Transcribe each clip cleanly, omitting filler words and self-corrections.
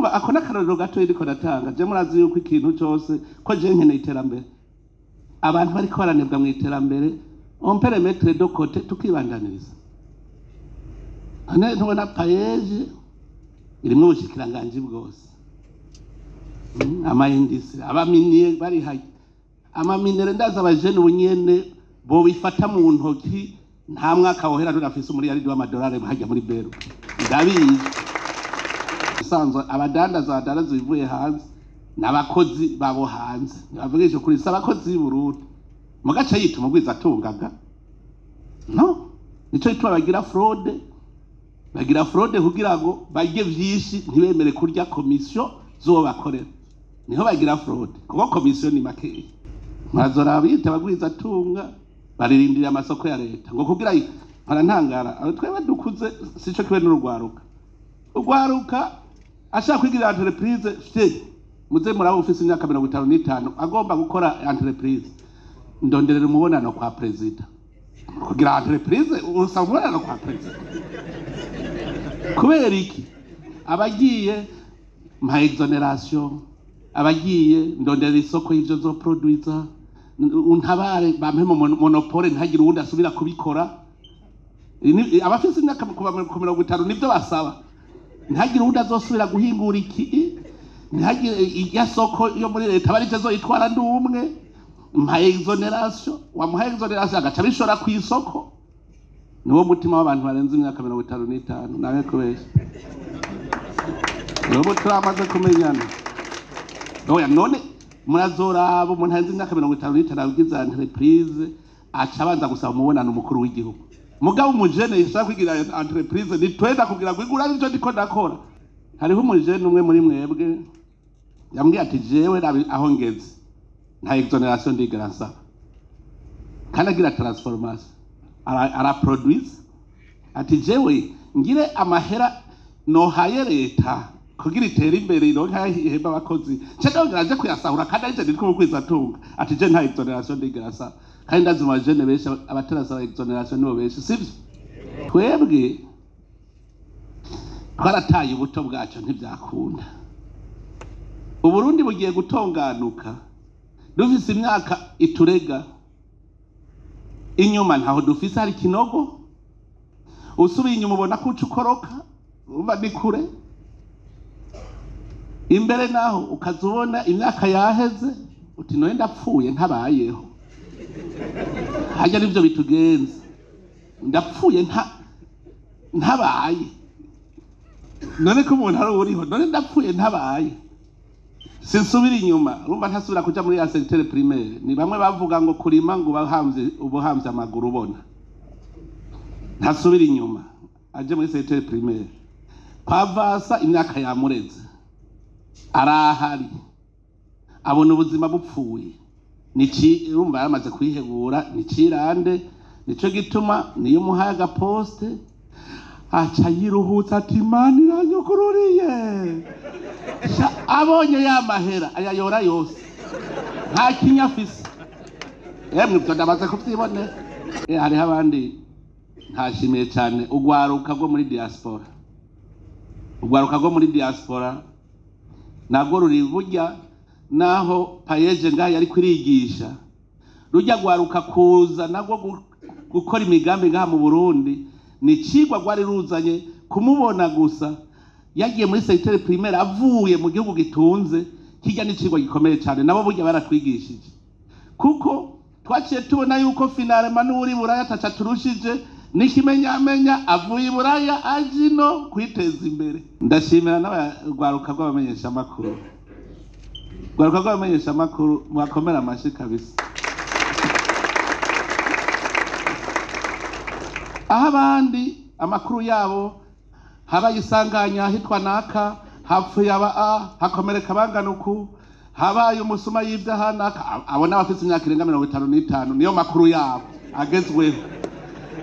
Urumva ako n'akarorero gato ndiko natanga. Je murazi yuko ikintu cose ko je nkeneye iterambere, abantu bariko baranebwa mu iterambere, on peut les mettre de côté tukibandaniriza. None ntubona PAEEJ irimwo ubushikiranganji bwose, ama industries, aba miniers bari hayi, ama minerais. Ndaza abajene ubu nyene bobifata mu ntoki, nta mwaka wohera tudafise umuriyaridi w'amadolari hajya muri Beru. Ndabizi, isanzwe abadandaza badandaza ibivuye hanze n'abakozi babo hanze, ntibavugisha ukuri, si abakozi b'i Burundi. Mu gace yita umugwiza atungaga no nico gituma bagira fraude, bagira fraude kugira ngo barye vyinshi, ntibemere kurya commission z'uwo bakorera. Niho bagira fraude, kuko commission ni makeya. Murazora biyita abagwiza atunga baririndiriye amasoko ya leta ngo kugira barantangara. Abo twebwe dukuze sico kibe n'urugwaruka. Urwaruka ashaka kwigira entreprise fye, muze murabo ufise imyaka 55 agomba gukora entreprise, ndonderera umubonano kwa perezida. Kugira entreprise usaba umubonano kwa perezida kubera iki? Abagiye mpa exonération, abagiye ndondera isoko y'ivyo zoproduiza, untabare bampe mu monopole, ntagire uwundi asubira kubikora. Abafise imyaka kuva ku 50 nivyo basaba: ntihagire uwundi azosubira guhingura iki, ntihagire irya soko yo muri leta bari azoyitwara, ndi umwe, mpa exonération. Wamuha exonération agaca abishora ku isoko. Niwo mutima w'abantu barenze imyaka 55. Nawe kubesha niwo turamaze kumenyana. Oya, none murazoraba umuntu arenze imyaka 55 agize entreprise, aca abanza gusaba umubonano umukuru w'igihugu. Mugabo umujene yashaka kwigira entreprise, nitwenda kugira ngo igura ivyo ndiko ndakora. Hariho umujene umwe muri mwebwe yambwiye ati: "Jewe rabi aho ngeze, nta exonération ndigera nsaba." Kandi agira transformation, araproduise. Ati: "Jewe ngire amahera nohaye leta kugira itere imbere, ironke aho ihemba abakozi, nce ndongera nje kuyasahura, kandi arije nitwe mugwizatunga." Ati: "Je nta exonération ndigera nsaba." Kandi ndazi mu bajene benshi abatarasaba exonération nibo benshi, sivyo? Twebwe twarataye ubuto bwacu, ntibyakunda. Uburundi bugiye gutonganuka dufise imyaka iturega inyuma, ntaho dufise, hari ikinogo. Usubiye inyuma ubona ko uca ukoroka, umva ni kure. Imbere naho ukaza ubona imyaka yaheze, uti: "Noye ndapfuye ntabayeho." Harya nivyo bitugenza: ndapfuye ntabaye. None ko umuntu ari uriho, none ndapfuye ntabaye, sinsubira inyuma. Urumva ntasubira kuja muri ya secteur primaire. Ni bamwe bavuga ngo kurima ngo ubahamvye, ubuhamvye amaguru, ubona ntasubira inyuma aje muri secteur primaire. Kwavasa imyaka yamureze, arahari, abona ubuzima bupfuye. Nici urumva yaramaze kwihebura, ni cirande. Nico gituma niyo umuhaye agaposte aca yiruhutsa ati: "Imana iranyugururiye." Abonye ya mahera ayayora yose, nta kinya afise. Emwe, ibyo ndamaze kuvyibonera. Hariho abandi ntashimiye cyane, urwaruka rwo muri diaspora. Urwaruka rwo muri diaspora ntabwo ruri burya, naho PAEEJ ngaho yari kurigisha rujya rwaruka kuza nabwo gukora imigambi ngaha mu Burundi, ni icigwa rwari ruzanye. Kumubona gusa yagiye muri secteur primaire avuye mu gihugu gitunze kijya, n'icigwa gikomeye cyane. Nabo burya baratwigishije, kuko twaciye tubona yuko finalement n'uri Buraya ataca turushije, n'ikimenyamenya avuye i Buraya aje ino kwiteza imbere. Ndashimira n'abarwaruka rw'abamenyeshamakuru. Rwaruka rw'abamenyeshamakuru, mwakomera amashyi kabisa. Aho abandi amakuru yabo habaye isanganya ahitwa naka, hapfuye aba a, hakomereka bangana uku, habaye umusuma y'ibyo aha naka, abo n'abafite imyaka irenga 55 niyo makuru yabo agezweho.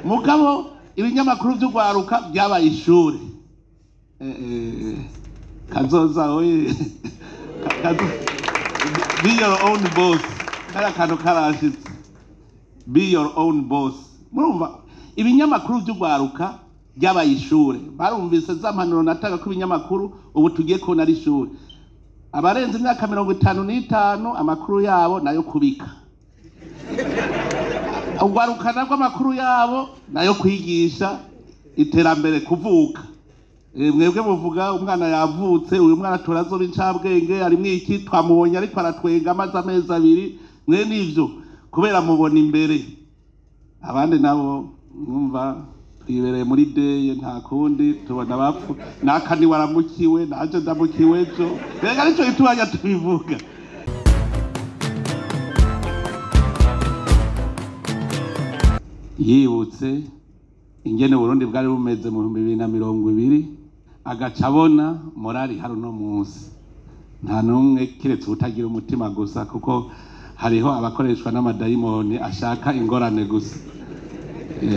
Mugabo ibinyamakuru by'urwaruka byabaye ishuri. Kazoza oye, be your own boss. Kariya kantu karashitse, be your own boss. Murumva ibinyamakuru by'urwaruka ryabaye ishure. Barumvise za mpanuro natanga ku binyamakuru, ubu tugiye kubona ari ishure. Abarenze imyaka 55 amakuru yabo nayo kubika, urwarukana rw'amakuru yabo nayo kwigisha iterambere kuvuka. Mwebwe muvuga umwana yavutse, uyu mwana turazoba incabwenge, arimwo iki, twamubonye ariko aratwenga amaze amezi 2, mwe nivyo kubera mubona imbere. Abandi nabo mwumva twibereye muri deye, nta kundi tubona abapfu, naka ni waramukiwe naje ndamukiwe ejo, reka nico gituma tubivuga. Yibutse ingene Burundi bwari bumeze mu 2020, agaca abona morali hari uno munsi. Nta n'umwe kiretse utagira umutima gusa, kuko hariho abakoreshwa n'amadayimoni ashaka ingorane gusa.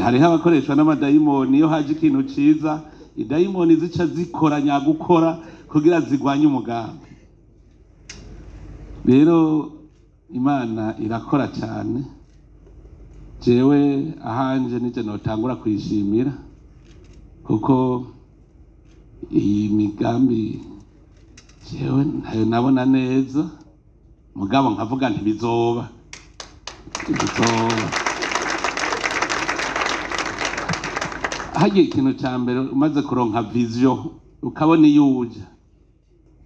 Hariho abakoreshwa n'amadayimoni, iyo haje ikintu ciza idayimoni zica zikora nyagukora kugira zigwanye umugambi. Rero Imana irakora cyane. Jewe ahanje nije notangura kuyishimira, kuko iyi migambi jewe ntayo nabona neza, mugabo nkavuga nti bizoba, bizoba. Hagiye ikintu ca mbere, umaze kuronka vision ukabona iyo uja,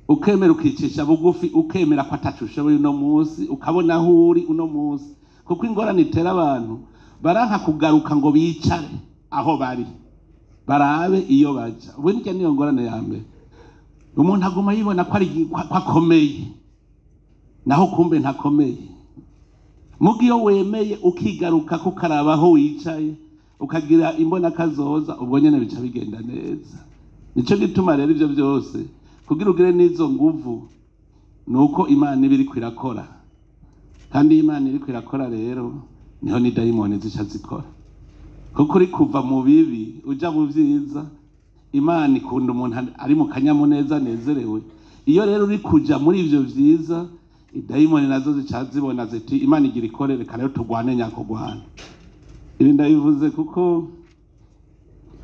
ukemera ukicisha bugufi, ukemera ko ataco ushoboye uno munsi, ukabona aho uri uno munsi. Kuko ingorane itera abantu baranka kugaruka ngo bicare aho bari, barabe iyo baja. Ubu nirya niyo ngorane ya mbere, umuntu aguma yibona ko ari ko akomeye, naho kumbe ntakomeye. Muga iyo wemeye ukigaruka kukaraba aho wicaye, ukagira imbona kazoza, ubwo nyene bica bigenda neza. Nico gituma rero ivyo byose kugira ugire n'izo nguvu nuko Imana iba iriko irakora. Kandi Imana iriko irakora rero niho ni dayimoni zica zikora, kuko uri kuva mu bibi uja mu vyiza. Imana ikunda umuntu ari mu kanyamuneza anezerewe. Iyo rero uri kuja muri ivyo vyiza, idayimoni nazo zica zibona ziti Imana igira ikore, reka rero turwane nyakugwana. Ibi ndabivuze kuko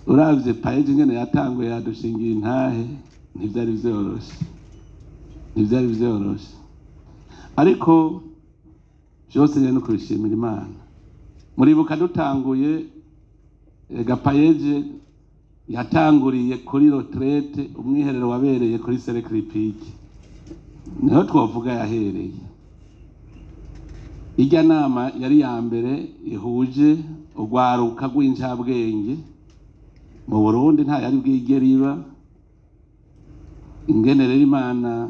uravye paeje ingene yatanguye yadushingiye intahe, ntivyari vyoroshe, ntivyari vyoroshe. Ariko vyose nyene no kubishimira Imana. Muribuka dutanguye gapayeje yatanguriye kuri retraite, umwiherero wabereye kuri Serecripique, niho twovuga yahereye. Irya nama yari ya mbere ihuje urwaruka rw'incabwenge mu Burundi, nta yari bwigere iba. Ingene rero Imana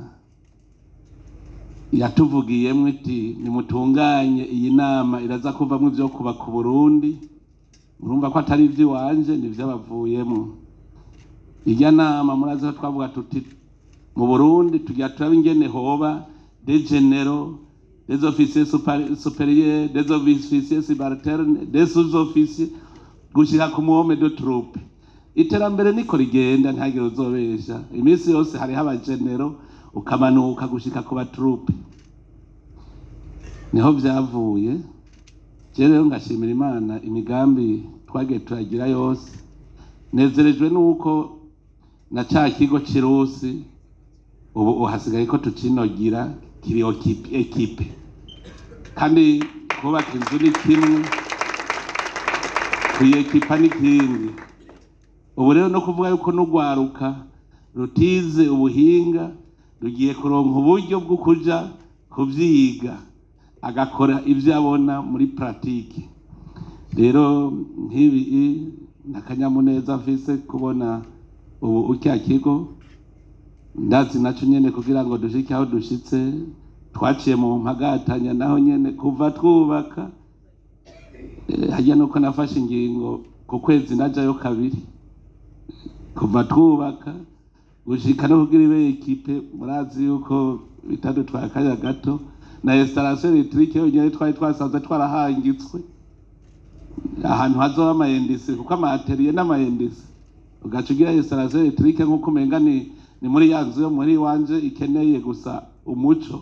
yatuvugiyemwo iti nimutunganye iyi nama iraza kuvamwo ivyo kubaka Burundi, murumva ko atari ivy'iwanje, ni ivy'abavuyemwo. Irya nama murazi ko twavuga tuti mu Burundi tugira turabe ingene hoba des généraux, des officiers supérieurs, des officiers subalternes, des sous-officiers, gushika ku muhome de troupe. Iterambere niko rigenda, ntihagire uzobesha. Iminsi yose hariho abagenero, ukamanuka gushika ku batrupe. Niho vyavuye. Je rero ngashimira Imana imigambi twagiye turagira yose. Nezerejwe nuko na ca kigo cirusi ubu hasigaye ko tucinogira, kiri ekipe. Kandi kubaka inzu ni kimwe, kuyekipa ni kindi. Ubu rero no kuvuga yuko n'urwaruka rutize ubuhinga rugiye kuronka uburyo bwo kuja kuvyiga, agakora ivyo abona muri pratique. Rero nk'ibi nakanyamuneza mfise kubona ubu ukya kigo, ndazi naco nyene kugira ngo dushike aho dushitse twaciye mu mpagatanya, naho nyene kuva twubaka. Harya nuko nafashe ingingo ku kwezi najayo kabiri kuva twubaka gushika no kugira ibe ekipe. Murazi yuko bitadutwaye akanya gato, na installation électrique yonyene twari twasanze twarahangitswe ahantu hazoba amayendisi, kuko ama-atelier n'amayendisi, ugaca ugira installation électrique nk'uko umenga ni muri ya nzu yo muri iwanje ikeneye gusa umuco.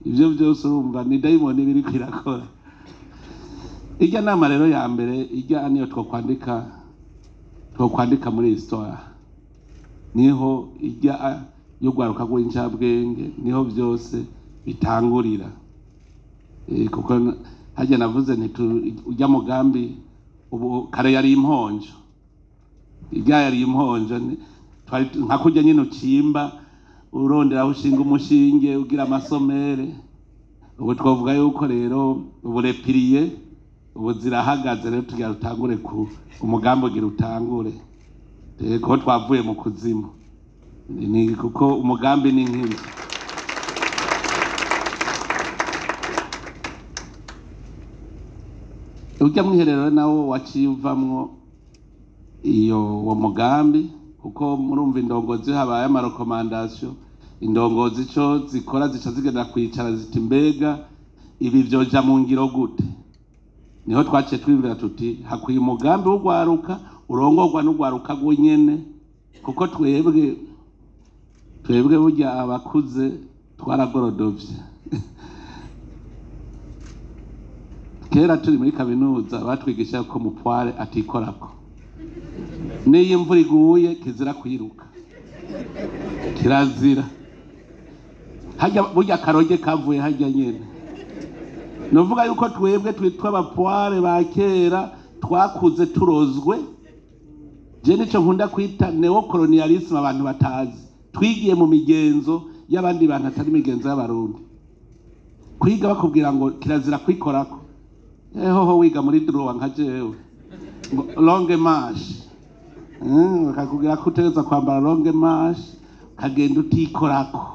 Ivyo vyose urumva ni dayimoni biriko irakora. Irya nama rero ya mbere, irya niyo twokwandika Twokwandika muri histoire, niho ijya y'urwaruka rw'incabwenge, niho byose bitangurira. Kuko hajya navuze nti ujya mugambi ubu kare yari imponjo, ijya yari imponjo nka kurya nyine ucimba urondera aho ushinga umushinge ugira amasomere. Ubu twavuga yuko rero ubu repiriye ubu zirahagaze, rero tugira rutangure ku umugambi ugira utangure, kuko twavuye mu kuzimu, ni kuko umugambi ni nk'inzu. Ujya mwiherero nawo waciye uvamwo iyo uwo mugambi, kuko murumva indongozi habaye amarekomandasiyo, indongozi ico zikora zica zigenda kwicara ziti mbega ibi vyoja mu ngiro gute? Niho twaciye twiyumvira tuti hakwiye umugambi w'urwaruka urongorwa n'urwaruka rwonyene, kuko twebwe burya abakuze twaragorodovye. Kera turi muri kaminuza batwigisha ko mupware atikorako, n'iyo imvura iguye kizira kwiruka, kirazira. Hajya burya karoge kavuye hajya nyene. Nuvuga yuko twebwe twitwa abapware ba kera twakuze turozwe. Je nico nkunda kwita neocolonialisme abantu batazi. Twigiye mu migenzo y'abandi bantu atari imigenzo y'abarundi. Kwiga bakubwira ngo kirazira kwikorako. Ehoho wiga muri droit nka jewe. Longue marche. Bakakubwira ko utegerezwa kwambara longue marche ukagenda utikorako.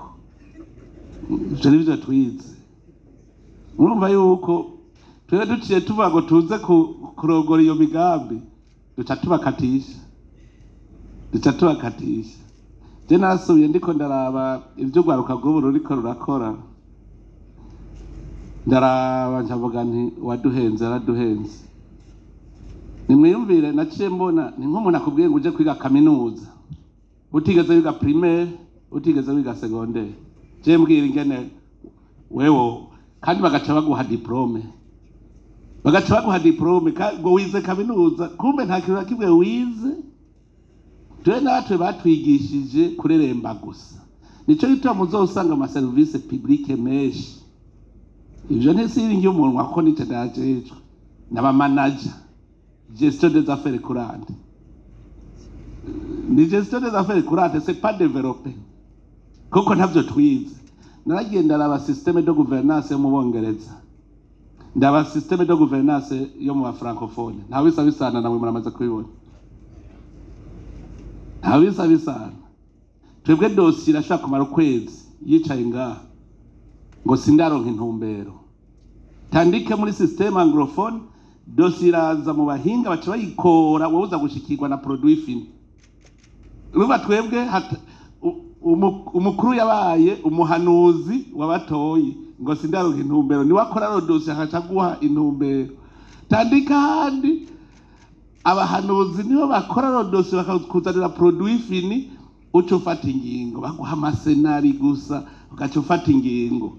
Ivyo nivyo twize. Murumva yuko twebwe duciye tuvuga ngo tuze kurongora iyo migambi, duca tubakatisha. Duca tubakatisha. Je nasubiye ndiko ndaraba ivyo urwaruka rw'ubu ruriko rurakora. Ndaraba ncavuga nti waduhenze araduhenze. Nimwiyumvire naciye mbona ni nk'umuntu akubwiye ngo uje kwiga kaminuza, utigeze wiga primaire, utigeze wiga secondaire. Je mbwira ingene wewe, kandi bagaca baguha diplome. Bagaca baguha diplome ngo wize kaminuza, kumbe nta kintu na kimwe wize. Twe natwe batwigishije kureremba gusa. Nico gituma muzosanga ama service public menshi. Ivyo ntisiringi umunwa kuko nico ndajejwe. N'aba manager gestion des affaires courantes. Ni gestion des affaires courantes, c'est pas développé. Kuko ntavyo twize. Naragiye ndaraba système de gouvernance yo mu Bongereza. Ndaba système de gouvernance yo mu francophone. Nta bisa bisana namwe muramaze kubibona. Nta bisa bisana. Twebwe dossier irashaka kumara ukwezi yicaye ngaha ngo sindaronka intumbero. Tandike muri système anglophone dossier iraza mu bahinga baca bayikora, wowe uza gushikirwa na produit fini. Urumva twebwe umukuru yabaye umuhanuzi wabatoyi ngo sindaronka intumbero, niwe akora ro dossier akaca guha intumbero. Tandika handi abahanuzi nibo bakora ro dossier bakakuzanira produit fini, uca ufata ingingo, baguha amasenari gusa ugaca ufata ingingo,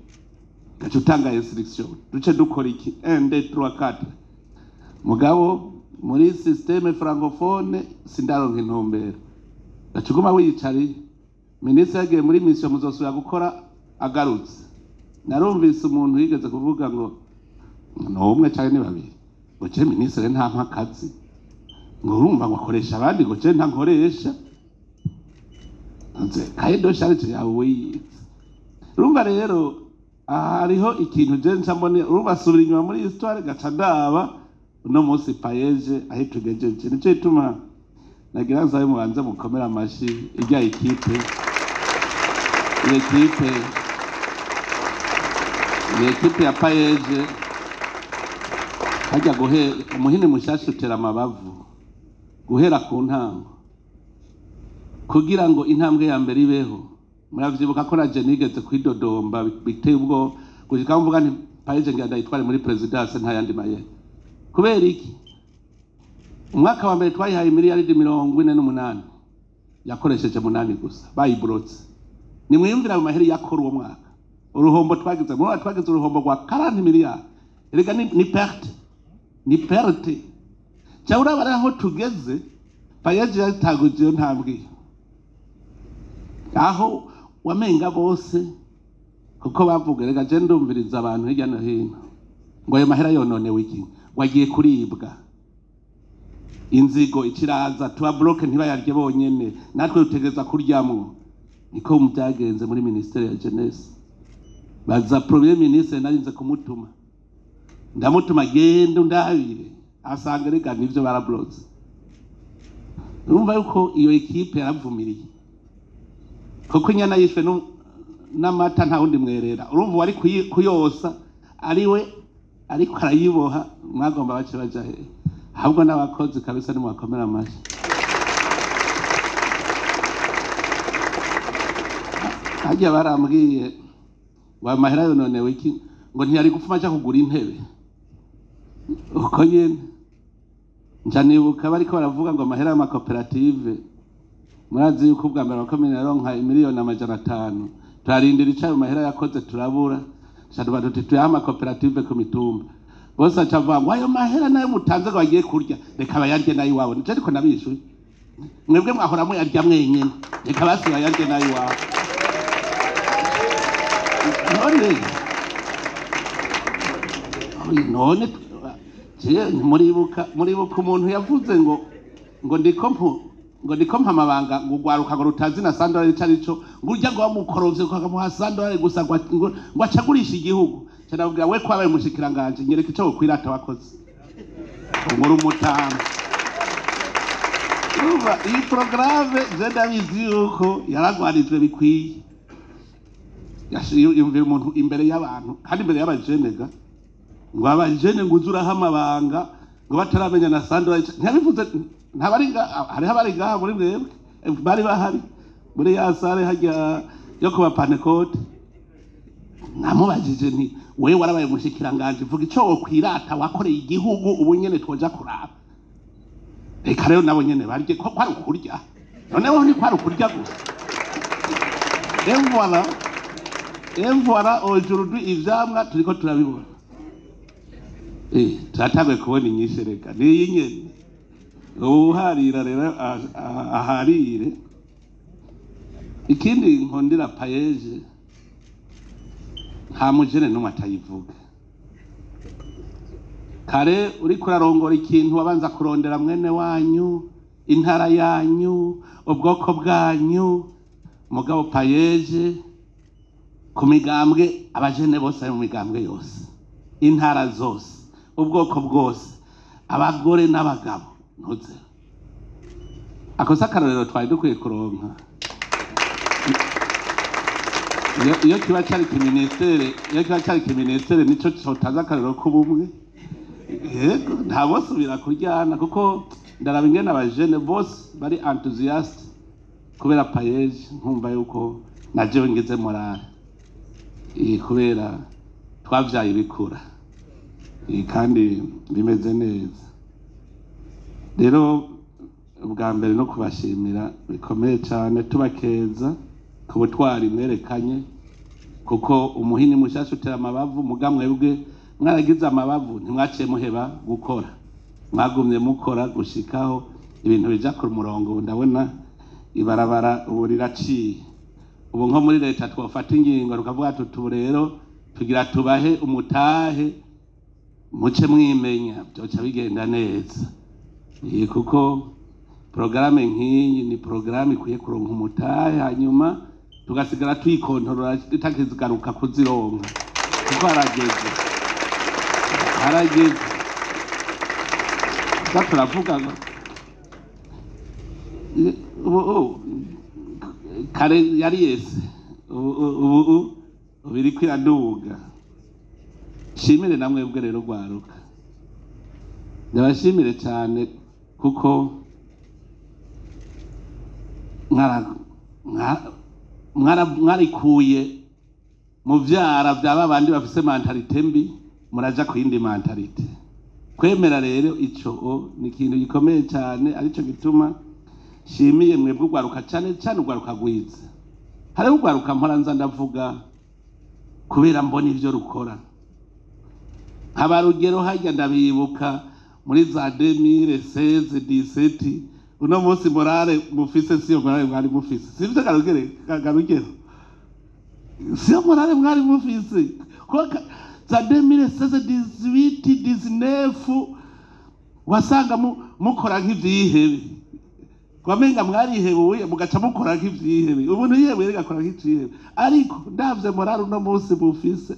ugaca utanga instruction, duce dukora iki 1 2 3 4. Mugabo muri système francophone sindaronka intumbero, ugaca uguma wiyicariye. Minisitiri yagiye muri mission muzosubira gukora agarutse. Narumvise umuntu yigeze kuvuga ngo ni umwe canke ni babiri, ngo je minisitiri ntampa akazi, ngo urumva ngo akoresha abandi, ngo je ntankoresha. Nze cahier de charge yawe wiyize. Urumva rero aha hariho ikintu je nca mbone, urumva asubira inyuma muri histoire gaca ndaba uno munsi PAEEJ aho itugejeje. Nico gituma nagira nsabe mubanze mukomere amashi ijya ekipe. Iyi ekipe ya PAEEJ hajya guhe umuhini mushasha utera amabavu guhera ku ntango kugira ngo intambwe ya mbere ibeho. Muravyibuka ko naje nigeze kwidodomba biteye ubwo gushika mvuga nti PAEEJ ngira ndayitware muri presidence nta yandi mayeri. Kubera iki? Umwaka wa mbere twayihaye miliyaridi 48, yakoresheje 8 gusa, bayibrotse. Nimwiyumvira mu maheri yakora uwo mwaka. Uruhombo twagize, muri twagize uruhombo rwa 40 miliyari. Erega ni perte. Ni perte. Cyangwa urabara aho tugeze PAEEJ yatanguje iyo ntambwe aho wamenga bose, kuko bavuga rega je ndumviriza abantu hirya no hino ngo ayo mahera yononewe iki, ngo agiye kuribwa, inzigo ikiraza tuba bloquer, ntibayarye bonyene, natwe dutegereza kuryamwo. Niko byagenze muri ministère ya jeunesse. Baza premier ministre, narinze kumutuma, ndamutuma genda undabire, asanga rega nivyo barablotse. Urumva yuko iyo équipe yaravumiriye, kuko inyana yishwe n'amata nta wundi mwerera. Urumva wari kuyosa ariwe ariko arayiboha, mwagomba bace baja hehe? Ahubwo n'abakozi kabisa nimubakomera amashyi. Harya barambwiye ngo ayo mahera yononewe iki, ngo ntiyari gupfuma aja kugura intebe uko nyene. Nca nibuka bariko baravuga ngo amahera y'amakoperative, murazi yuko ubwa mbere amakomine yaronka 500 miliyoni, turarindira ico ayo mahera yakoze turabura. Tuca tuba tuti tuyahe amakoperative ku mitumba bose, aca avuga ngo ayo mahera nayo mutanze ngo bagiye kurya, reka bayarye nayo iwabo. Nico ariko nabishuye: mwebwe mwahora muyarya mwenyene, reka basi bayarye nayo iwabo. None oya, none je muribuka umuntu yavuze ngo ndiko mpu ngo ndiko mpa amabanga ngo ugwaruka ngo rutazi na sandorari ico arico, ngo urya ngo bamukorovye ukamuha sandorari gusa, ngo acagurisha igihugu. Ca ndabwira we ko wabaye umushikiranganji, nyereka ico wokwirata wakoze, ngo uri umutama. Urumva iyi porogaramu je ndabizi yuko yaragwanijwe bikwiye. Yumvira umuntu imbere y'abantu, kandi imbere y'abajenega, ngo abajene ngo uze uraha amabanga ngo bataramenya na sandora. Ntiyabivuze ntabari hariho abari ngaha muri mwebwe bari bahari muri ya salle hajya yo kuba Pentecôte. Namubajije nti: wewe warabaye umushikiranganji, vuga ico wokwirata wakoreye igihugu ubu nyene twoja kuraba. Reka rero nabo nyene barye, ko kwari ukurya. Noneho ni kwari ukurya gusa. Et voilà, et voilà, aujourd'hui ivyamwa turiko turabibona. Turatanguye kubona inyishu. Reka niyi nyene uwuharira rero aharire. Ikindi nkundira PAEEJ, nta mujene n'umwe atayivuga. Kare uriko urarongora ikintu wabanza kurondera mwene wanyu, intara yanyu, ubwoko bwanyu. Mugabo PAEEJ ku migambwe, abajene bose bari mu migambwe yose, intara zose, ubwoko bwose, abagore n'abagabo, ntuze ako si akarorero twari dukwiye kuronka? Iyo kiba cari kiministere, iyo kiba cari kiministere nico cotaza akarorero k'ubumwe. Yego, nta bosubira kuryana, kuko ndaraba ingene abajene bose bari enthousiastes kubera PAEEJ, nkumva yuko na jewe ngize morale. Kubera twavyaye ibikura. Kandi bimeze neza. Rero ubwa mbere no kubashimira bikomeye cyane, tubakeza ku butwari mwerekanye, kuko umuhini mushasha utera amabavu. Muga mwebwe mwaragize amabavu, ntimwaciye muheba gukora, mwagumye mukora gushikaho ibintu bija ku murongo. Ubu ndabona ibarabara ubu riraciye. Ubu nko muri leta twafata ingingo tukavuga tuti ubu rero tugira tubahe umutahe, muce mwimenya, byoca bigenda neza. Kuko porogaramu nk'iyi ni porogaramu ikwiye kuronka umutahe, hanyuma tugasigara tuyikontorora itakigaruka kuzironka, kuko harageze, harageze. Gusa turavuga ngo ubu kare yari yese, ubu ubu iriko iraduga. Shimire namwebwe rero rwaruka, ndabashimire cyane, kuko mwarikuye mu vyara vya babandi bafise mentalité mbi, muraja ku yindi mentalité. Kwemera rero ico o ni ikintu gikomeye cyane, arico gituma shimiye mwebwe urwaruka, cyane cyane urwaruka rwiza. Hariho urwaruka mpora nza ndavuga kubera mbona ivyo rukora. Nkabarugero hajya ndabibuka muri za 2016, 17. Uno munsi morale mufise siyo morale mwari mufise, sivyo? Garugere, garugero, siyo morale mwari mufise kuko za 2016, 18, 19 wasanga mukora nk'ivyihebe, wamenga mwarihebuye mugaca mukora nk'ivyihebe. Umuntu yihebuye rigakora nk'icihebe, ariko ndavye morale uno munsi mufise,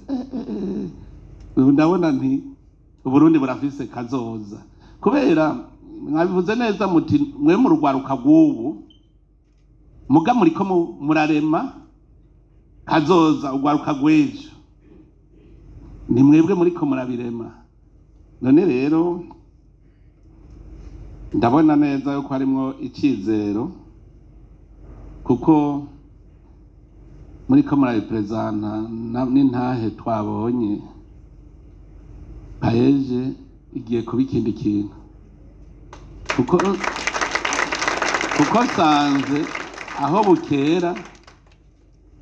ubu ndabona nti Uburundi burafise kazoza, kubera mwabivuze neza muti mwe mu rugwaruka rw'ubu muga muriko murarema kazoza. Urwaruka rw'ejo ni mwebwe muriko murabirema. None rero ndabona neza yuko harimwo icizero, kuko muriko murabiperezanta n'intahe twabonye. PAEEJ igiye kuba ikindi kintu, kuko nsanze aho bukera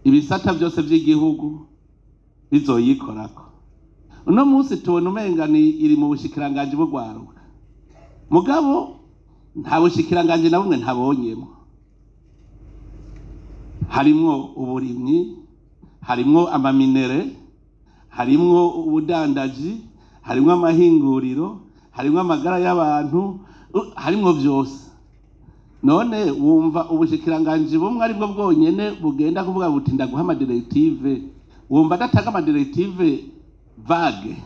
ibisata byose by'igihugu bizoyikorako. Uno munsi tubona umenga ni iri mu bushikiranganji bw'urwaruka, mugabo nta bushikiranganji na bumwe ntabonyemo. Harimwo uburimyi, harimwo ama minerais, harimwo ubudandaji, harimwo amahinguriro, harimwo amagara y'abantu, harimwo vyose. None wumva ubushikiranganji bumwe aribwo bwonyene bugenda kuvuga buti ndaguha ama directives, wumva adatanga ama directives vagues?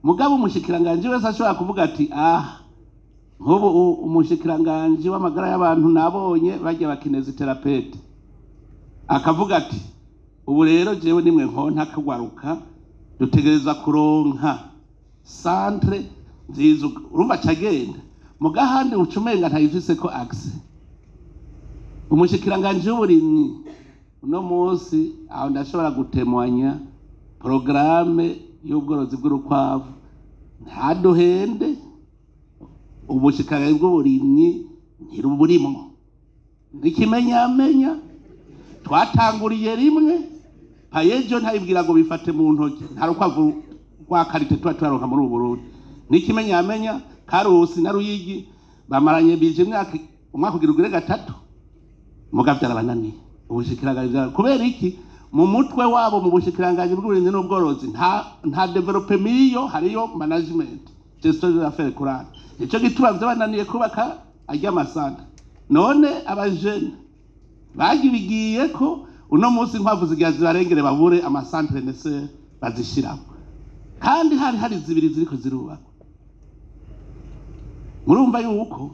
Mugabo umushikiranganji wese ashobora kuvuga ati ah, nk'ubu umushikiranganji w'amagara y'abantu nabonye bajya ba kinésithérapeutes, akavuga ati ubu rero jewe nimwe nkonta kagwaruka, dutegereza kuronka centre nziza. Urumva cagenda mugahandi uca umenga ntayifise ko accès. Umushikiranganji w'uburimyi uno munsi aho ndashobora gutemwanya porogaramu y'ubworozi bw'urukwavu, ntaduhende, ubushikiranganji bw'uburimyi ntiruburimwo. N'ikimenyamenya twatanguriye rimwe PAEEJ, ntayibwira ngo bifate mu ntoki, nta rukwavu rwa qualité tuba turaronka muri ubu Burundi. N'ikimenyamenya Karusi na Ruyigi bamaranye bije imyaka, umwaka ugira ugire gatatu, muga vyarabananiye ubushikiranganji kubera iki? Mu mutwe wabo mu bushikiranganji bw'uburimyi n'ubworozi nta développement iyo hariyo, management, gestion des affaires courantes. Nico gituma vyabananiye kubaka arya ama centres. None abajene bagibigiye ko uno munsi inkwavu zigira zibarengere, babure ama centres nécessaires bazishiramo, kandi hari zibiri ziriko zirubakwa. Murumva yuko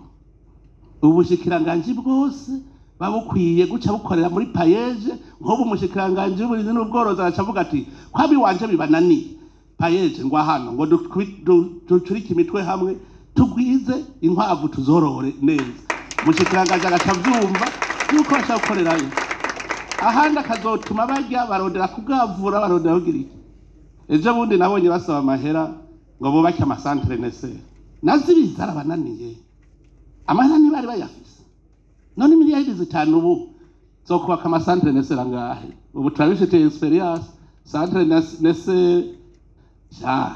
ubushikiranganji bwose babukwiye guca bukorera muri PAEEJ. Nk'ubu umushikiranganji w'uburimyi n'ubworozi araca avuga ati kwabi wanje bibananiye, PAEEJ ngo hano ngo ducurike imitwe hamwe, tugwize inkwavu, tuzorore neza. Umushikiranganji agaca avyumva yuko bashaka gukorerayo, ahandi akazotuma barya barondera kugavura, barondera kugira iki. Ejo bundi nabonye basaba amahera ngo bubake ama centres nécessaires, nazibizi zarabananiye, amahera ntibari bayafise. None miliyari 5 ubu zo kubaka ama centres nécessaires angahe? Ubu turabifitiye expérience, centre nécessaire ja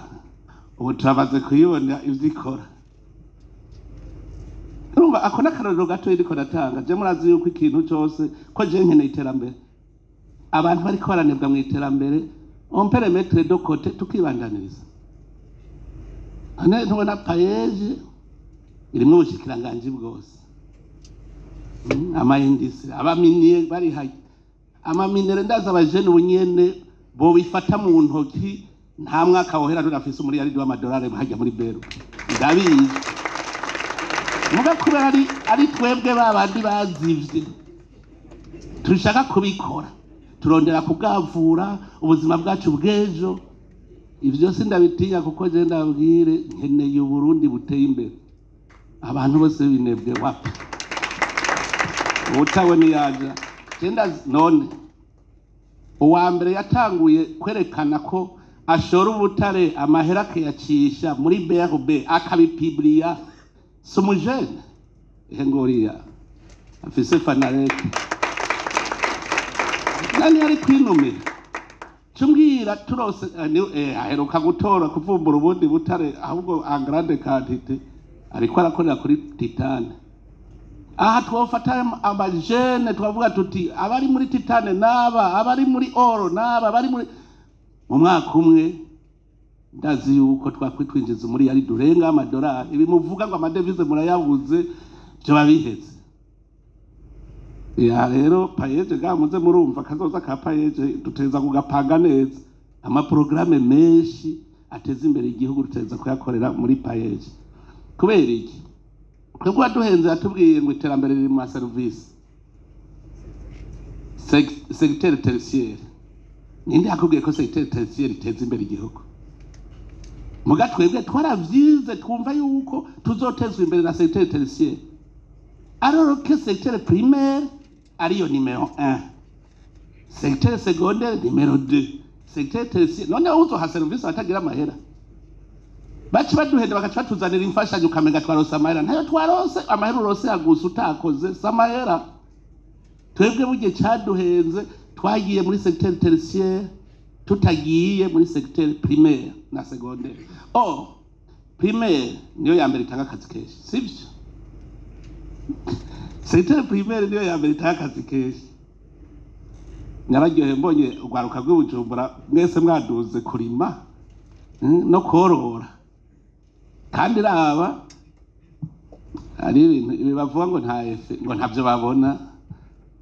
ubu turamaze kuyibona ivyo ikora. Urumva ako n'akarorero gato ndiko ndatanga. Je murazi yuko ikintu cose ko je nkeneye iterambere, abantu bariko baranebwa mu iterambere, on peut les mettre de côté, tukibandaniriza. None ntubona PAEEJ irimwo ubushikiranganji bwose? Ama industries, aba miniers bari hayi, ama minerais, ndazi abajene ubu nyene bobifata mu ntoki, nta mwaka wohera tudafise umuriyaridi w'amadolari hajya muri BRB, ndabizi. Muga kubera ari twebwe babandi bazivye dushaka kubikora, turondera kugavura ubuzima bwacu bw'ejo. Ivyo sindabitinya, kuko je ndabwire nkeneye Uburundi buteye imbere. Abantu bose binebwe wapi, ubutabona yaja je ndazi. None uwa mbere yatanguye kwerekana ko ashora ubutare, amahera akayacisha muri BRB, akabipibliya, si umujene? Ehe, ngoriya afise fanarete nani yari kwinumira? Cumbwira turose aheruka gutora kuvumbura ubundi butare, ahubwo en grande quantité, ariko arakorera kuri titane. Aha twofata abajene, twavuga tuti abari muri titane n'aba, abari muri or n'aba, abari muri, mu mwaka umwe ndazi yuko twakwitwinjiza muri yari durenga amadolari. Ibi muvuga ngo ama devises murayabuze, byo biheze. Ya rero PAEEJ ga muze murumva kazoza ka PAEEJ, duteza kugapanga neza. Ama programmes menshi ateza imbere igihugu duteza kuyakorera muri PAEEJ. Kubera iki? Twebwe waduhenze yatubwiye ngo iterambere riri mu ma services, secteur tertiaire. Ninde yakubwiye ko secteur tertiaire iteza imbere igihugu? Muga twebwe twaravyize, twumva yuko tuzotezwa imbere na secteur tertiaire, alors que secteur primaire ariyo numéro 1, secteur secondaire numéro 2, secteur tertiaire. None uzoha service batagira amahera? Baca baduhenda, bagaca batuzanira imfashanyo, ukamenga twarose amahera. Ntayo twarose. Amahera urose yagusa utakoze si amahera. Twebwe burya caduhenze, twagiye muri secteur tertiaire tutagiye muri secteur primaire na secondaire. Or primaire niyo ya mbere itanga akazi kenshi, sivyo? Secteur primaire niyo ya mbere itanga akazi kenshi. Nararyohe mbonye urwaruka rw'iBujumbura mwese mwaduze kurima no korora. Kandi raba, hari ibintu ibi bavuga ngo nta effet, ngo ntavyo babona,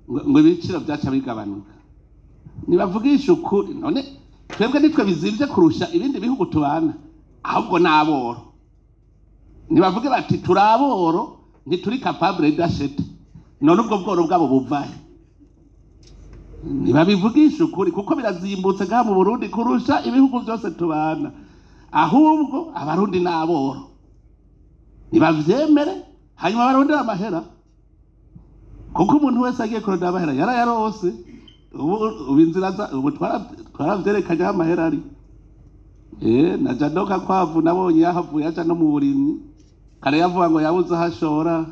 ngo ibiciro byaca bigabanuka. Nibavugisha ukuri, none twebwe nitwe bizimvye kurusha ibindi bihugu tubana? Ahubwo n'aboro nibavuge bati turi aboro, ntituri capable d'acheter. None ubwo bworo bwabo buvahe? Ntibabivugisha ukuri, kuko birazimbutse ngaha mu Burundi kurusha ibihugu byose tubana. Ahubwo Abarundi n'aboro, nibavyemere, hanyuma barondere amahera, kuko umuntu wese agiye kurondera amahera yarayarose. Ubu inzira ubu twaravyerekanye aho amahera ari. Na Jado Kakwavu nabonye yahavuye aja no mu burimyi. Kare yavuga ngo yabuze aho ashora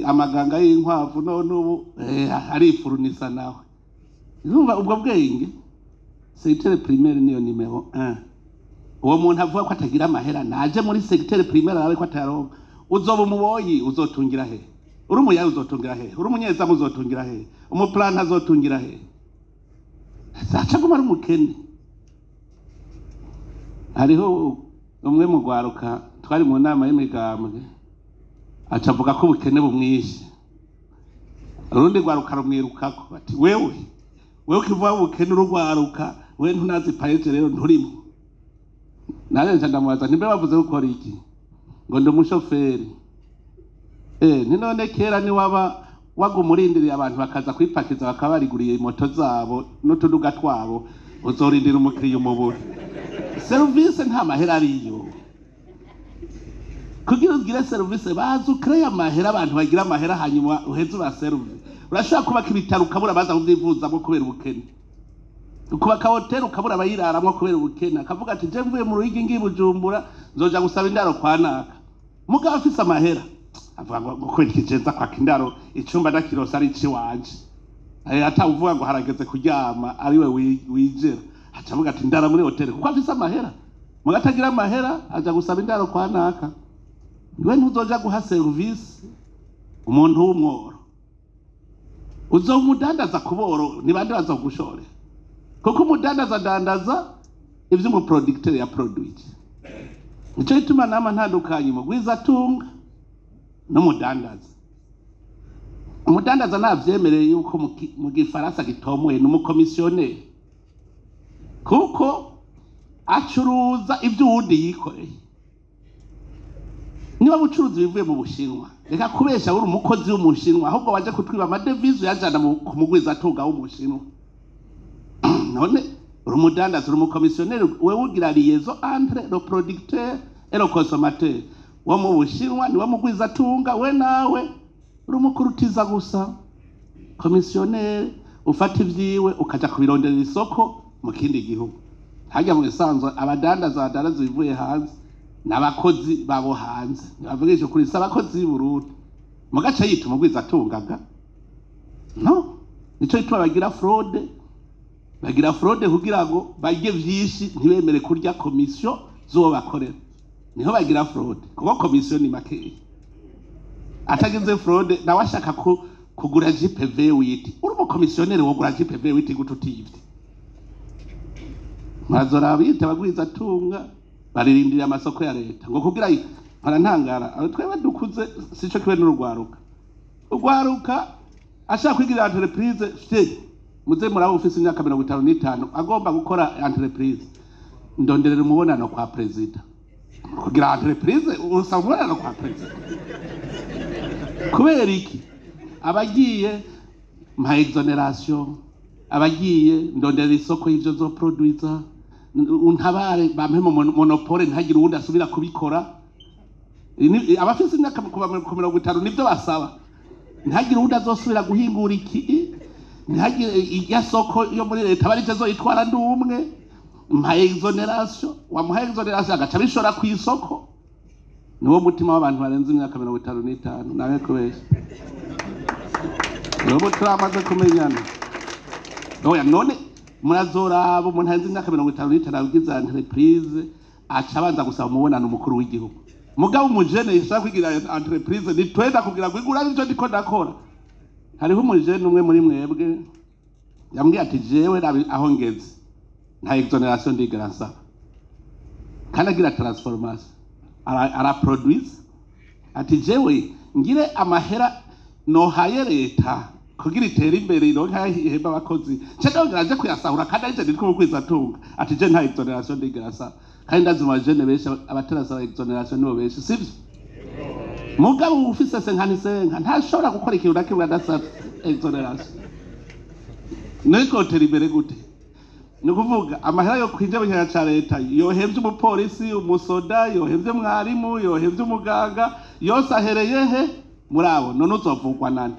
amaganga y'inkwavu, none ubu arifurunisa nawe. Urumva ubwo bwenge? Secteur primaire niyo numéro 1. Uwo muntu avuga ko atagira amahera naje muri secteur primaire arabe ko atayaronka. Uzoba umuboyi uzotungira he? Uri umuyayi uzotungira he? Uri umunyezamu uzotungira he? Umu planteur azotungira he? Zaca guma ari umukene. Hariho umwe mu rwaruka twari mu nama y'imigambwe, aca avuga ko ubukene bumwishe. Urundi rwaruka rumwirukako bati: "Wewe, wewe ukivuga ubukene urugwaruka, we ntunazi PAEEJ rero, nturimo." Nanjye nca ndamubaza ntimbe bavuze gukora iki, ngo ndi umushoferi. Ni none kera ni waba waguma urindiriye abantu bakaza kwipakiza, bakaba bariguriye moto zabo n'utuduga twabo, uzorindira umukiriya umubura. Serivisi nta mahera ariyo. Kugira ugire serivisi, baza ukreye amahera, abantu bagira amahera, hanyuma uheze ubaseruve. Urashobora kubaka ibitaro ukabura baza kuvyivuzamo kubera ubukene, ukubaka hoteli ukabura abayiraramwo kubera ubukene. Akavuga ati: "Je mvuye mu Ruyigi ngiye Bujumbura, nzoja gusaba indaro kwa naka." Mugabo afise amahera avuga ngo kubera iki je nza kwaka indaro, icumba ndakirose ari iciwanje? Atawuvuga ngo harageze kuryama, ariwe wijera, aca avuga ati ndara muri hoteli, kuko afise amahera. Mugabo atagira amahera aja gusaba indaro kwa naka. We ntuzoja guha serivisi umuntu w'umworo, uzomudandaza ku boro. Ni bande bazogushorera? Kuko umudandaza adandaza ivyo umu producteur ya produit. Nico gituma nama ntandukanye mugwizatunga n'umudandaza. Umudandaza navyemereye yuko mu gifaransa gitomoye ni umu commissionnaire, kuko acuruza ivyo uwundi yikoreye. Niba bucuruzi bivuye mu Bushinwa, reka kubesha, uri umukozi w'Umushinwa. Ahubwo waje kutwiba ama devises uyajana ku mugwizatunga w'Umushinwa. None uri umudandaza, uri umu commissionnaire. Wewe ugira liaison entre le producteur et le consommateur. Wo mu Bushinwa niwe mugwizatunga, we nawe uri umukurutiza gusa, commissionnaire, ufata ivyiwe ukaja kubironderera isoko mu kindi gihugu. Harya mu bisanzwe abadandaza badandaza ibivuye hanze n'abakozi babo hanze. Ntibavugisha ukuri, si abakozi b'i Burundi. Mu gace yita umugwizatungaga no nico gituma bagira fraude. Bagira fraude kugira ngo barye vyinshi, ntibemere kurya commission z'uwo bakorera. Niho bagira fraude, kuko commission ni makeya. Atagize fraude nawe ashaka kugura Jeep V8. Uri umukomisiyoneri wogura Jeep V8 gute utivye? Murazora bita abagwiza tunga baririndiriye amasoko ya leta ngo kugira barantangara. Abo twebwe dukuze sico kibe n'urugwaruka. Urwaruka ashaka kwigira entreprise fye, muze murabo ufise imyaka 55 agomba gukora entreprise, ndonderera umubonano kwa perezida. Kugira entreprise usaba umubonano kwa perezida kubera iki? Abagiye mpa exonération, abagiye ndondera isoko y'ivyo nzoproduiza, untabare bampe mu monopole, ntagire uwundi asubira kubikora. Abafise imyaka kuva ku 50 nivyo basaba, ntihagire uwundi azosubira guhingura iki, ntihagire irya soko yo muri leta bari azoyitwara ndi umwe, mpa exonération. Wamuha exonération agaca abishora ku isoko. Niwo mutima w'abantu barenze imyaka 55, nawe kubesha n'ubu turamaze kumenyana. Oya, none murazoraba umuntu arenze imyaka 55 agize entreprise aca abanza gusaba umubonano umukuru w'igihugu. Mugabo umujene yashaka kwigira entreprise ni twenda kugira ngo igura ivyo ndiko ndakora. Hariho umujene umwe muri mwebwe yambwiye ati: "Jewe rabi aho ngeze, nta exonération ndigera nsaba." Kandi agira transformation, araproduise. Ati: "Jewe ngire amahera nohaye leta kugira itere imbere, ironke aho ihemba abakozi, nce ndongera nje kuyasahura kandi arije nitwe mugwizatunga." Ati: "Je nta exonération ndigera nsaba." Kandi ndazi mu bajene benshi abatarasaba exonération nibo benshi, sivyo? Mugabo ufise 55 ntashobora gukora ikintu na kimwe adasabye exonération. Niko tera imbere gute? Ni ukuvuga amahera yo kwinjira mu kigega ca leta yohevye umupolisi, umusoda, yohevye mwarimu, yohevye umuganga, yose ahereye he? Muri abo. None uzovugwa nande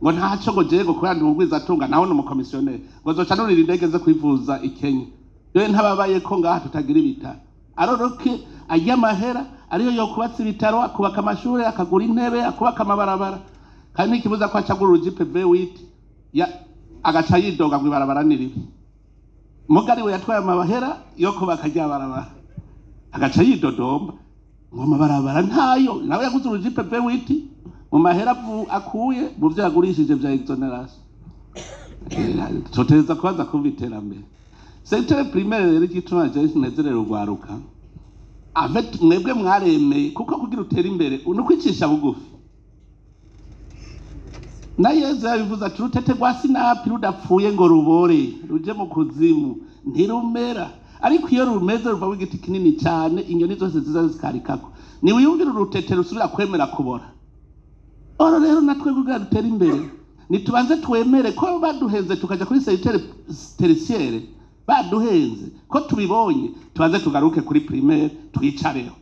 ngo ntaco, ngo jewe ngo kubera ndi umugwizatunga, naho ni umukomisiyoneri, ngo zoca nurira indege ze kwivuza i Kenya, yewe ntababaye ko ngaha tutagira ibitaro? Aroroke arya amahera ariyo yokubatsa ibitaro, akubaka amashuri, akagura intebe, akubaka amabarabara. Kandi ntikibuza ko acagura urujipe V8 agaca yidoga ngo ibarabara ni ribi. Mugari we yatwaye amahera yo kubaka rya barabara, agaca yidodomba ngo amabarabara ntayo. Nawe yaguze urujipe V8 mu mahera akuye mu vyo yagurishije vya exonération. Toteza kubanza kumva iterambere secteur primaire. Rero igituma je nezerera urwaruka avec mwebwe, mwaremeye, kuko kugira utere imbere ni ukwicisha bugufi. Na Yezu yabivuze ati: "Urutete rwa sinapi rudapfuye ngo rubore ruje mu kuzimu ntirumera, ariko iyo rumeze ruvamo igiti kinini cyane, inyoni zose ziza zikarikako." Niwiyumvire urutete rusubira kwemera kubora. Oro rero natwe kugira dutere imbere nitubanze twemere ko baduhenze, tukaja kuri secteur tertiaire baduhenze, ko tubibonye, tubanze tugaruke kuri primaire, twicareho,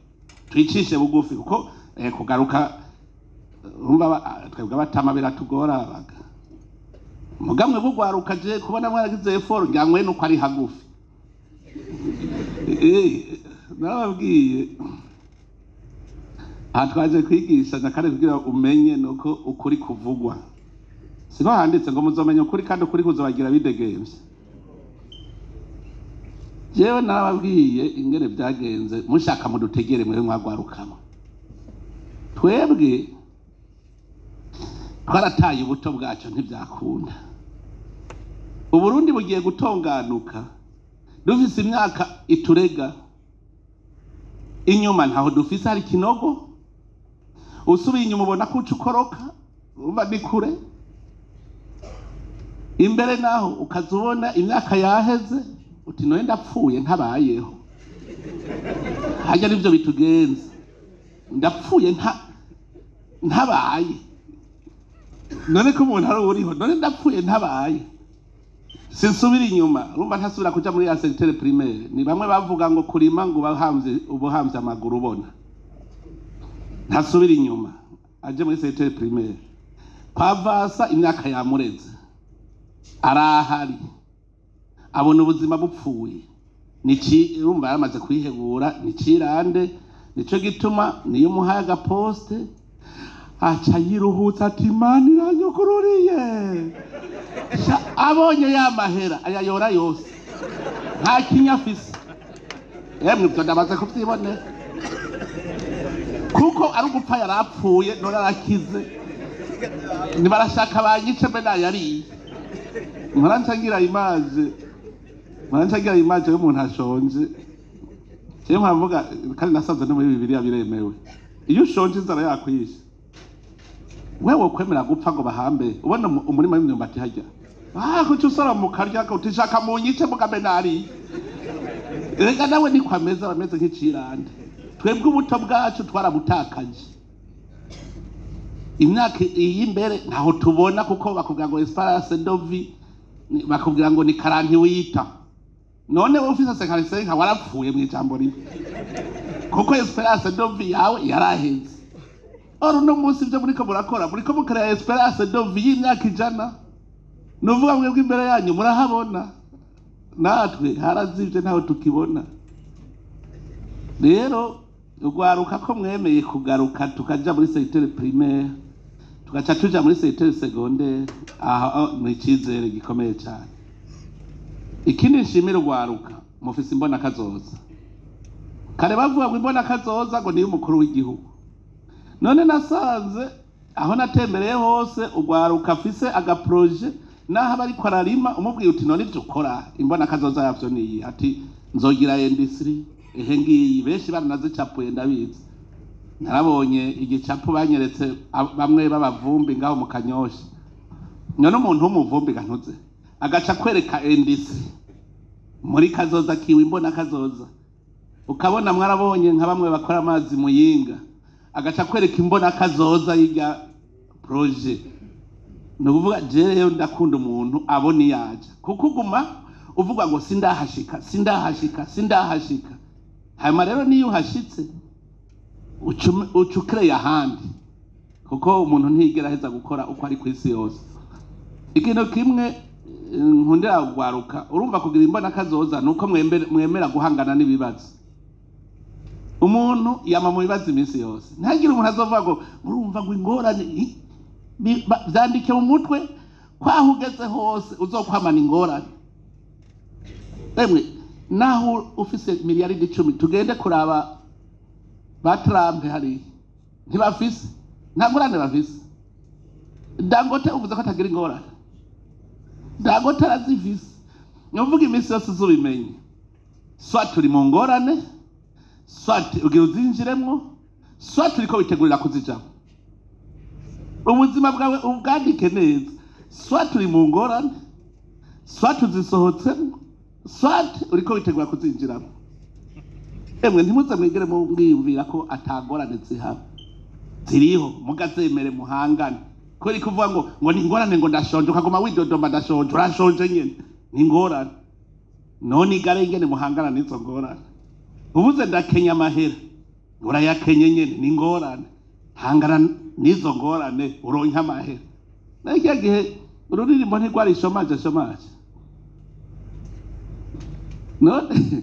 twicishe bugufi, kuko kugaruka urumva twebwe abatama biratugora baga mugamwe bugwaruka. Je kubona mwaragize effort ngira nuko ari hagufi. Narababwiye aha twaje kwigisha nyakare kugira umenye nuko ukuri kuvugwa. Siko handitse ngo muzomenya ukuri kandi ukuri kuzobagira bidegemvye? Jewe narababwiye ingene byagenze. Mushaka mudutegere mwe mwagwarukamo, twebwe twarataye ubuto bwacu ntibyakunda. Uburundi bugiye gutonganuka dufise imyaka iturega inyuma, ntaho dufise, hari ikinogo. Usubiye inyuma ubona ko uca ukoroka, umva ni kure. Imbere naho ukaza ubona imyaka yaheze, uti: "Noye ndapfuye ntabayeho." Harya nivyo bitugenza, ndapfuye ntabaye. None ko umuntu ari uriho, none ndapfuye ntabaye, sinsubira inyuma. Urumva ntasubira kuja muri ya secteur primaire. Ni bamwe bavuga ngo kurima ngo ubahamvye, ubuhamvye amaguru ubona. Ntasubira inyuma aje muri secteur primaire kwa vasa, imyaka yamureze, arahari, abona ubuzima bupfuye. Niki? Urumva yaramaze kwihebura, nikirande. Nico gituma niyo umuhaye agaposte aca yiruhutsa ati: "Imana iranyugururiye." Abonye ya mahera ayayora yose, nta kinya afise. Emwe, ibyo ndamaze kuvyibonera. Kuko Kuko ari ugupfa yarapfuye none arakize, nibarashaka banyice mbe nayariye. Mpora image, mpora image y'umuntu ashonje. Jewe mpavuga kandi nasanze no muri Bibiliya biremewe. Iyo ushonje inzara yakwishe, wewe kwemera gupfa ngo bahambe ubona umurima w'imyumbati hajya, kuki usoroma ukarya utishaka munyice mugambe nariye. Rega nawe niko ameze, aba ameze nk'icirande. Twebwe ubuto bwacu twarabutakaje, imyaka iy'imbere ntaho tubona, kuko bakubwira ngo espérance de vie, bakubwira ngo ni 48. None wowe ufise 55 warapfuye mu ijambo rimwe, kuko espérance de vie yawe yaraheze. Or uno munsi ibyo muriko murakora, muriko mukorera espérance de vie y'imyaka 100. Nuvuga mwebwe imbere yanyu murahabona, natwe harazivye ntaho tukibona. Rero ugwaruka ko mwemeye kugaruka tukaja muri secteur primaire, tugaca tuja muri secteur secondaire, aha ni icizere gikomeye cyane. Ikindi nshimira ugwaruka, mufise imbona kazoza. Kare bavuga ngo imbona kazoza ngo niyo umukuru w'igihugu. None nasanze aho natembereye hose ugwaruka afise agaprojet, naho aba ariko ararima umubwiye uti none ivyo ukora imbona kazoza yavyo niyi, ati nzogira industrie ehe ngiyi. Benshi baranazicapuye ndabizi, narabonye igicapu banyeretse bamwe b'abavumbi ngaho mu Kanyosha. None umuntu w'umuvumbi gantuze agaca kwereka industrie muri kazoza kiwe imbona kazoza. Ukabona mwarabonye nka bamwe bakora amazi Muyinga, agaca kwereka imbona kazoza y'irya projet. Ni ukuvuga jewe ndakunda umuntu abona iyaja, kuko uguma uvuga ngo sindahashika, sindahashika, sindahashika. Hanyuma rero niyo uhashitse uca ukereye ahandi, kuko umuntu ntiyigera aheza gukora uko ari ku isi yose. Ikintu kimwe nkundira kugwaruka, urumva kugira imbona kazoza nuko mwemera guhangana n'ibibazo. Umuntu yama mu bibazo iminsi yose, ntihagire umuntu azovuga ngo urumva ngo ingorane vyandike mu mutwe kwaho ugeze hose uzokwamana ingorane. Emwe naho ufise miliyaridi 10, tugende kuraba ba Trump hariya ntibafise, nta ngorane bafise. Dangote uvuze ko atagira ingorane, Dangote arazifise. Ni ukuvuga iminsi yose uzubimenye, soit turi mu ngorane, soit ugira uzinjiremwo, soit uriko witegurira kuzijamwo. Ubuzima bwawe ubwandike neza, soit uri mu ngorane, soit uzisohotsemo, soit uriko witegura kuzinjiramo. Emwe ntimuze mwigere mwiyumvira ko atangorane zihaba, ziriho, mugazemere muhangane. Kubera kuvuga ngo ni ingorane ngo ndashonje, ukaguma widodoma ndashonje, urashonje nyene, ni ingorane. None igare ingene muhangana n'izo ngorane. Ubuze ndakenya amahera, urayakenye nyene, ni ingorane. Hangana n'izo ngorane uronke amahera. Naho ikiya gihe ururirimbo ntirwari chômage chômage. None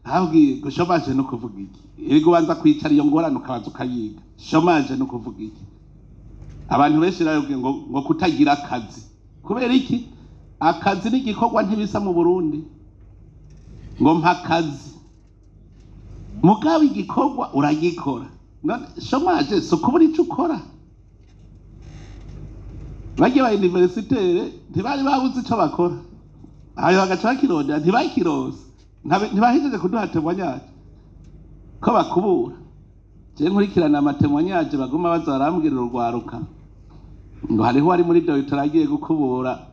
ntabwiye ngo chômage no kuvuga iki? Erega ubanza kwicara iyo ngorane ukabanza ukayiga. Chômage no kuvuga iki? Abantu benshi barabwira ngo kutagira akazi. Kubera iki? Akazi n'igikorwa ntibisa mu Burundi. Ngo mpa akazi, mugabo igikorwa uragikora. None chômage si ukubura ico ukora? Bagiye ba universitaire ntibari babuze ico bakora, ayo bagaca bakirondera ntibakironse, ntibahejeje kuduha témoignage ko bakubura. Je nkurikirana amatémoignage baguma baza barambwira urwaruka ngo hariho uwari muri doctorat agiye gukubura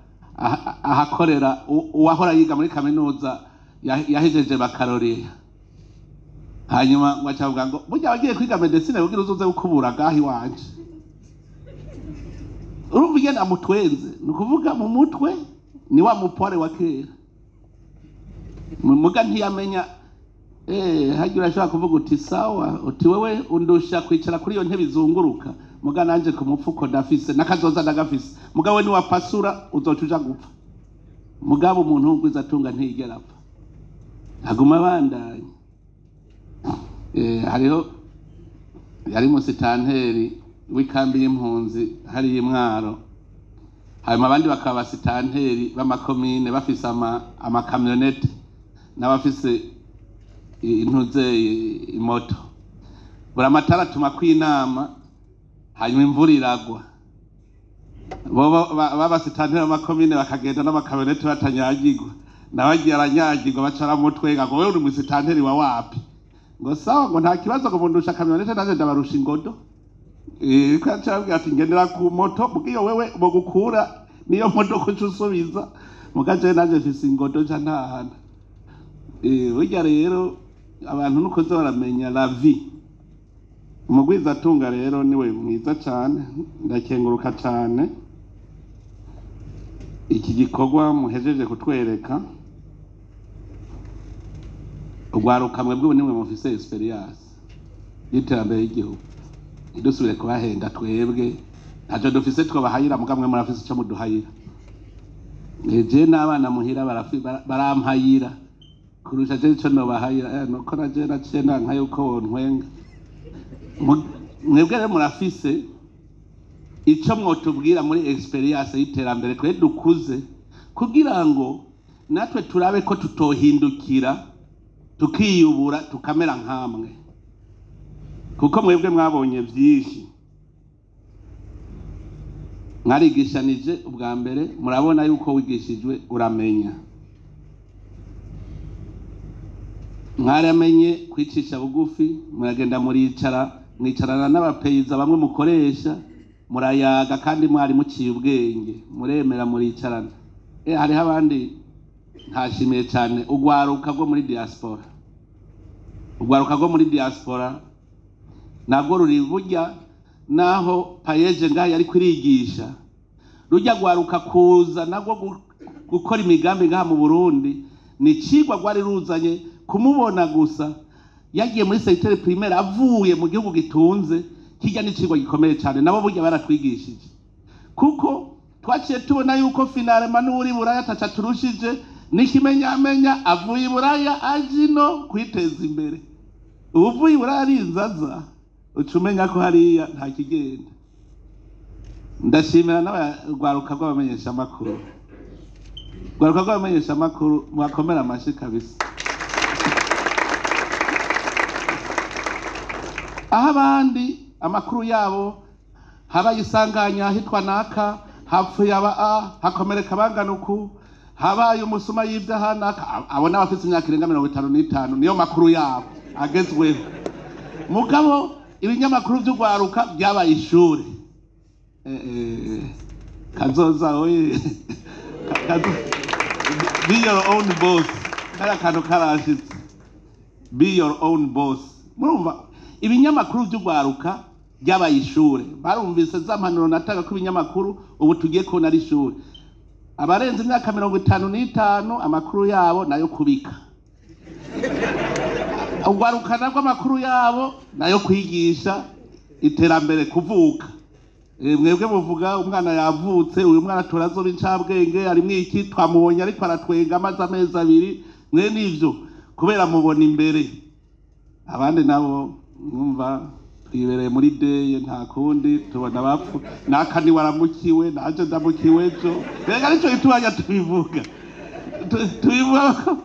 ahakorera uwahora yiga muri kaminuza yahejeje baccalauréat, hanyuma ngo aca avuga ngo burya wagiye kwiga médecine kugira uzoze gukubura gaho iwanje. Urumva ingene amutwenze, ni ukuvuga mu mutwe ni wa mupore wa kera muga ntiyamenya. Hagira urashobora kuvuga uti sawa, uti wewe undusha kwicara kuri iyo ntebe izunguruka, muga nanje ku mupfuko ndafise n'akazoza ndagafise, muga we niwapasura uzoca uja gupfa. Mugabo umuntu w'ugwiza atunga ntiyigera apfa, aguma abandanya. Hariho yari musitanteri w'ikambi y'impunzi hariya i Mwaro, hanyuma abandi bakaba abasitanteri b'amakomine bafise amakamyonete n'abafise intuze imoto. Buramatari atuma kw'inama, hanyuma imvura iragwa, bo babasitantera amakomine bakagenda n'amakaboneti batanyagirwa, nawe agiye aranyagirwa, baca baramutwenga ngo wewe uri umusitanteri wa wapi? Ngo sawa, ngo nta kibazo, ngo mundusha kamyonete, nanje ndabarusha ingodo. Ko yaciye ababwira ati ngendera ku moto bw'iyo wewe bogukura niyo modoka uca usubiza, muga jewe nanje mfise ingodo nca ntahana. Burya rero abantu nuko uza baramenya la vie. Umugwizatunga rero niwe mwiza cane, ndakenguruka cane iki gikorwa muhejeje kutwereka. Urwaruka mwebwe ubu nimwe mufise experience y'iterambere ry'igihugu, ntidusubire kubahenda. Twebwe ntaco dufise twobahayira, muga mwe murafise ico muduhayira. Je n'abana muhira barampayira kurusha je ico nobahayira. Nuko naje naciye nanka yuko wontwenga. Mwebwe rero murafise ico mwotubwira muri experience y'iterambere twe dukuze, kugira ngo natwe turabe ko tutohindukira tukiyubura tukamera nkamwe, kuko mwebwe mwabonye vyinshi, mwarigishanije ubwa mbere, murabona yuko wigishijwe uramenya, mwaramenye kwicisha bugufi, muragenda muricara, mwicarana n'abapeyiza bamwe mukoresha, murayaga, kandi mwari muciye ubwenge, muremera muricarana. Hariho abandi ntashimiye cyane, urwaruka rwo muri diaspora. Urwaruka rwo muri diaspora nabwo ruri burya, naho PAEEJ ngaho yari kurigisha rujya rwaruka kuza nabwo gukora imigambi ngaha mu Burundi, ni cigwa rwari ruzanye. Kumubona gusa yagiye muri secteur primaire avuye mu gihugu gitunze kijya, ni cigwa gikomeye cyane. Nabo burya baratwigishije, kuko twaciye tubona yuko finalement n'uri Buraya ataca turushije, n'ikimenyamenya avuye i Buraya aje ino kwiteza imbere. Uvuye i Buraya ari inzaza, uca umenya ko hariya nta kigenda. Ndashimira n'abarwaruka rw'abamenyeshamakuru. Rwaruka rw'abamenyeshamakuru, mwakomera amashyi kabisa. Aho abandi amakuru yabo habaye isanganya ahitwa naka, hapfuye aba a, hakomereka bangana uku, habaye umusuma yibye aha naka, abo n'abafite imyaka irenga 55, niyo makuru yabo agezweho. Mugabo ibinyamakuru by'urwaruka byabaye ishuri. Kazoza oye. Be your own boss, kariya kantu karashitse, be your own boss. Murumva ibinyamakuru by'urwaruka byabaye ishure, barumvise za mpanuro natanga ko ibinyamakuru ubu tugiye kubona ari ishure. Abarenze imyaka 55 amakuru yabo nayo kubika, urwaruka narwo amakuru yabo nayo kwigisha iterambere kuvuka. Mwebwe muvuga umwana yavutse, uyu mwana turazoba incabwenge, arimwo iki, twamubonye ariko aratwenga amaze amezi 2, mwe nivyo kubera mubona imbere. Abandi nabo mwumva twibereye muri deye, nta kundi tubona abapfu, naka ni waramukiwe, naje ndamukiwe ejo. Reka nico gituma tubivuga, tubivuga ko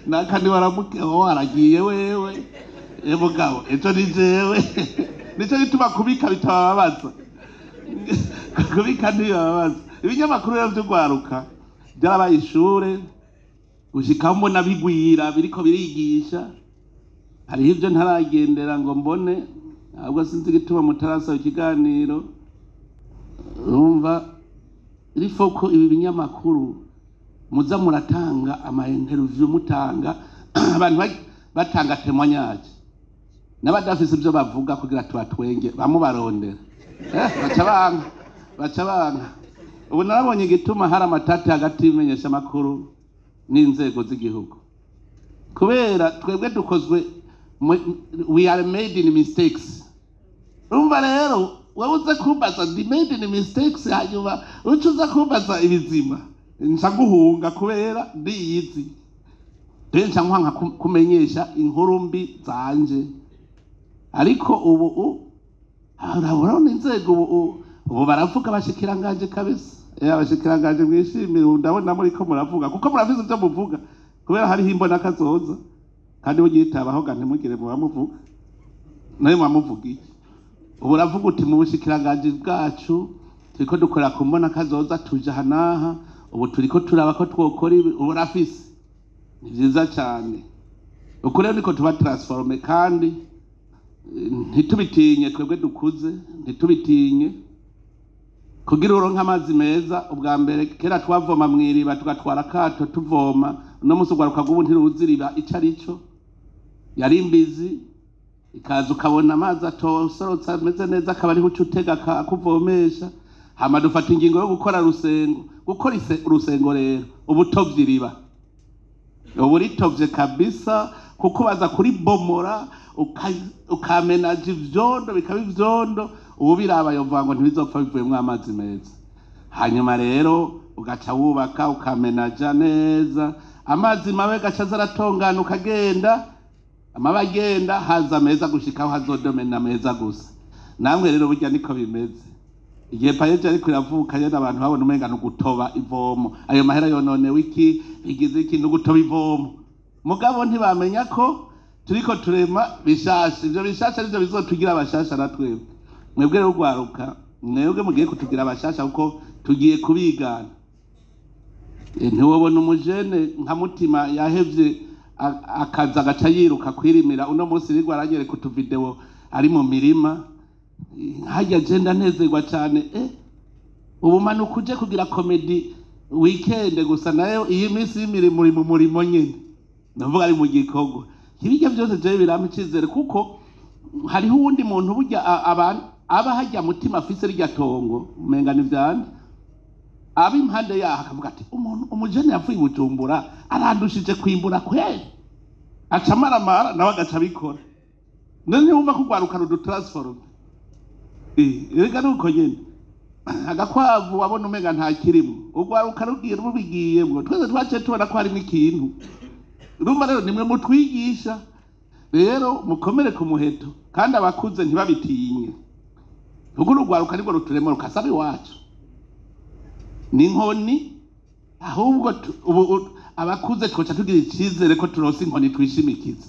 naka ni waramukiwe, oh aragiye wewe, mugabo ejo ni jewe. Nico gituma kubika bitababaza, kubika ntibibabaza. Ibinyamakuru rero vy'urwaruka byarabaye ishure, gushika mbona bigwira biriko birigisha. Hariho ibyo ntaragendera ngo mbone, ahubwo sinzi igituma mutarasaba ikiganiro. Urumva rifo ko ibi binyamakuru muza muratanga ama interview, mutanga abantu batanga témoignage n'abadafise ibyo bavuga kugira tubatwenge, bamubarondera, baca banka, baca banka. Ubu narabonye igituma hari amatati hagati y'imenyeshamakuru n'inzego z'igihugu, kubera twebwe dukozwe we are made in mistakes. Urumva rero wowe uze kumbaza ndi made in mistakes, hanyuma uca uza kumbaza ibizima, nca guhunga kubera ndiyizi. Rero nca nkanka kumenyesha inkuru mbi zanje. Ariko ubu urabona inzego ubu baravuga abashikiranganje kabisa. Abashikiranganje mwishimire, ubu ndabona muriko muravuga kuko murafise ivyo muvuga, kubera hariho imbona kazoza, kandi ugitabaho ga ntimugire muba muvuga. Nawe mwamuvuga iki? Ubu uravuga uti mu bushikiranganji bwacu turiko dukora ku mbona kazoza, tuja aha n'aha, ubu turiko turaba ko twokora ibi. Ubu urafise, ni vyiza cane. Uko rero niko tuba transformé. Kandi ntitubitinye, twebwe dukuze ntitubitinye. Kugira uronke amazi meza, ubwa mbere kera twavoma mw'iriba, tugatwara akato tuvoma. Uno munsi ugwaruka rw'ubu ntiruzi iriba ico arico. Yari imbizi, ikaza ukabona amazi atosorotse ameze neza, akaba ariho uca utega akuvomesha. Hama dufata ingingo yo gukora rusengo. Gukora urusengo rero, uba utovye iriba, uba uritovye kabisa, kuko baza kuribomora, ukamenaja ivyondo, bikaba ivyondo. Ubu biraba yovuga ngo ntibizopfa bivuyemwo amazi meza. Hanyuma rero ugaca wubaka, ukamenaja neza, amazi mabi gaca aza aratongana, ukagenda amabi agenda, haza meza, gushikaho hazodomena meza gusa. Namwe rero burya niko bimeze. Igihe PAEEJ ariko iravuka nyene, abantu babona umenga ni ugutoba ivomo, ayo mahera yononewe iki, bigize iki, ni ugutoba ivomo. Mugabo ntibamenya ko turiko turema bishasha. Ivyo bishasha nivyo bizotugira abashasha na twebwe. Mwebwe rero ugwaruka, mwebwe mugiye kutugira abashasha, kuko tugiye kubigana. Ntiwobona umujene nka Mutima yahevye akazi, agaca yiruka kwirimira. Uno munsi rirwa aranyereka utuvideo ari mu mirima harya. Je ndanezerwa cane. Ubu manuka uje kugira comédie weekend gusa, nayo iyi minsi y'imirimo uri mu murimo nyene, ndavuga ari mu gikorwa. Ibirya byose jewe birampa icizere, kuko hariho uwundi muntu burya abantu aba hajya Mutima afise rirya tongo, umenga ni vyande, aba impande yaho akavuga ati: "Umuntu umujene yavuye i Bujumbura arandushije kwimbura kweli." Aca amaramara, nawe agaca abikora. None wumva ko urwaruka rudutransforme? Erega nuko nyene agakwavu wabona umenga nta kirimo, urwaruka rugiye rubigiyemwo, twese twaciye tubona ko harimo ikintu. Urumva rero nimwe mutwigisha. Rero mukomere ku muheto, kandi abakuze ntibabitinye, kuko urugwaruka nibwo ruturema rukasaba iwacu ni inkoni. Ahubwo ubu abakuze twoca tugira icizere ko turonse inkoni twishimikiza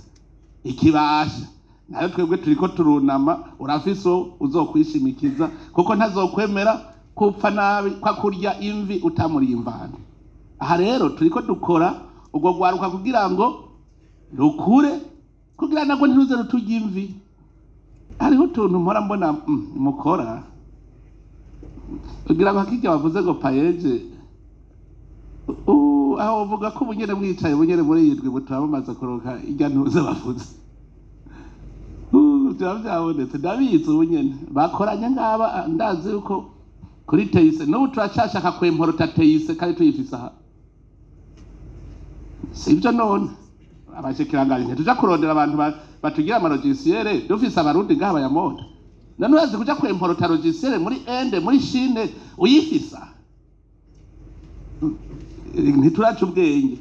ikibasha. Nayo twebwe turiko turunama, urafise uwo uzokwishimikiza, kuko ntazokwemera kupfa nabi kwa kurya imvi utamuriye imvano. Aha rero turiko dukora urwo rwaruka kugira ngo rukure, kugira nabwo ntiruze ruturya imvi. Hariho utuntu mpora mbona mukora kugira ngo hakirya bavuze ngo PAEEJ. Aho uvuga ko ubunyene mwicaye ubunyene muri iyi ndwi mutaba mumaze kuronka irya ntuze bavuze. Vyaba vyabonetse, ndabizi. Ubunyene bakoranye ngaba, ndazi yuko kuri teyise n'ubu turacashaka kwimporota teyise kandi tuyifise aha, sivyo? None abashikiranganji ntituja kurondera abantu batugira amalogiciel, dufise Abarundi ngaha bayamonda? None urazi kuja kwimporota logiciel muri Inde, muri Chine, uyifisa? Ntituraca ubwenge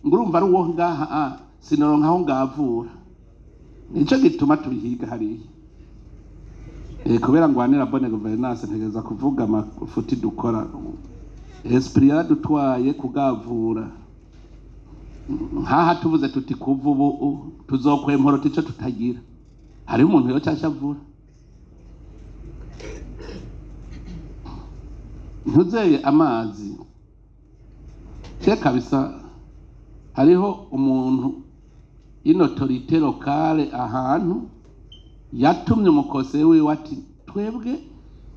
ngo urumva ari uwo ngaha, sinoronka aho ngavura. Nico gituma tubihiga hariya. Kubera ngwanira bonne gouvernance, ntegereza kuvuga amafuti dukora. Esprit yaradutwaye kugavura. Nkaha tuvuze tuti kuva ubu tuzokwemporota ico tutagira, hariho umuntu yoca ashavura. Ntuzeye amazi ce kabisa. Hariho umuntu une autorité locale ahantu yatumye umukose wiwe ati: "Twebwe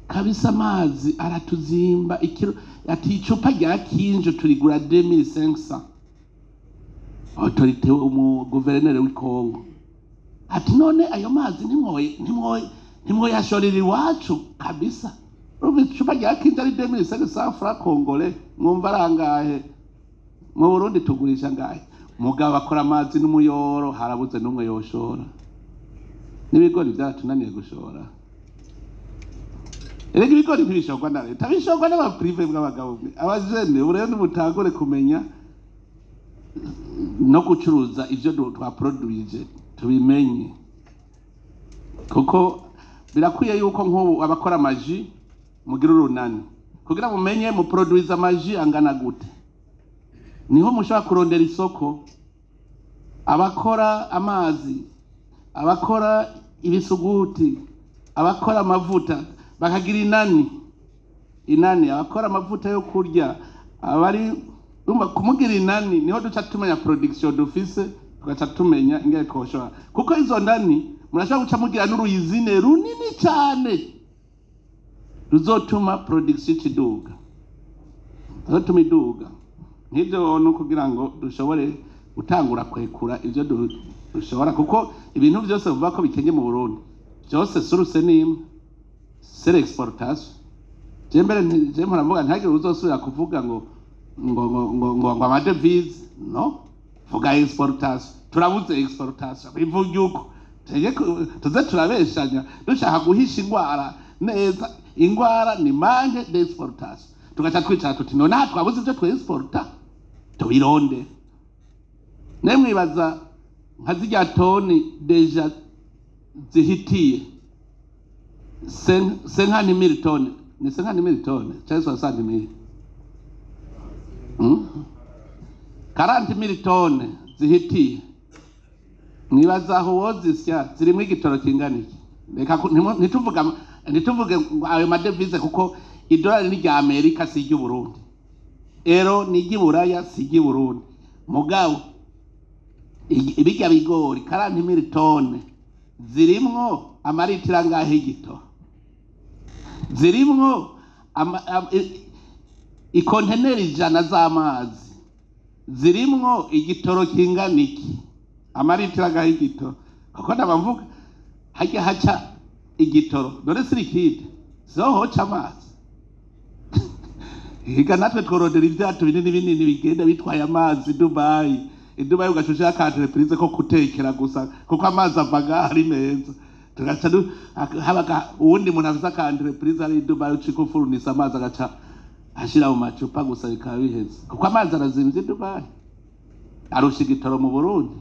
kabisa amazi aratuzimba ikiro." Ati: "Icupa rya kinjo turigura 2500." Autorité, umu guverineri w'ikongo, ati: "None ayo mazi ntimwoyashorera iwacu kabisa?" Urumva icupa rya kinjo ari 2500 francs congolais, mwumva arangahe mu Burundi? Tugurisha ngahe? Mugabo akora amazi n'umuyoro, harabuze n'umwe yoshora. N'ibigori byaratunaniye gushora. Erega ibigori ntibishorwa na leta, bishorwa n'abaprivé bw'abagabo mwe. Abajene ubu rero nimutangure kumenya no gucuruza ivyo twaproduije, tubimenye, kuko birakwiye yuko nk'ubu abakora amajus mugira urunani kugira mumenye muproduiza amajus angana gute, niho mushobora kurondera isoko. Abakora amazi, abakora ibisuguti, abakora amavuta bakagira inani, abakora amavuta yo kurya, abari urumva kumugira inani niho duca tumenya production dufise, tugaca tumenya ingene twoshora, kuko izo nani murashobora guca mugira n'uruyizine runini cane ruzotuma production iduga, ruzotuma iduga. Nk'ivyo no kugira ngo dushobore gutangura kwekura ivyo dushobora, kuko ibintu vyose bivuga ko bikenye mu Burundi vyose source ni imwe, c'est l'exportation. Je mbere je mpora mvuga ntihagire uzosubira kuvuga ngo ngo ngo ngo ngo ngo ama devises, no vuga exportation. Turabuze exportation, bivuga uko tuze turabeshanya dushaka guhisha ingwara neza. Ingwara ni manque d'exportation, tugaca twicara tuti none aha twabuze ivyo twexporta, tubironde. Nemwibaza nka zirya toni déjà zihitiye 50 000 tonnes, ni 50 000 tonnes cyangwa 60 000, 40 000 tonnes zihitiye, mwibaza aho wozisya zirimwo igitoro kingana iki? Reka ntituvuge ngo ayo ma devises, kuko idolari ni rya Amerika, si iry'Uburundi, euro ni iry'Iburaya, si iry'Uburundi. Mugabo ibirya bigori 40 000 tonnes zirimwo amaritiro angahe y'igitoro? Zirimwo ikonteneri 100 z'amazi, zirimwo igitoro kingana iki? Amaritiro angahe y'igitoro? Kuko ndabamvuga hajya haca igitoro, dore si liquide, siho hoca amazi. Higa natwe tworodera ibyato binini binini bigenda bitwaye amazi Dubai. I Dubai ugaca ushaka entreprise ko gutekera gusa, kuko amazi ava ngaho ari meza. Tugaca habaga uwundi muntu afise aka entreprise ari i Dubai, ucika ufurunisa amazi, agaca ashira mu macupa gusa, bikaba biheze, kuko amazi arazimvye i Dubai, arusha igitoro mu Burundi.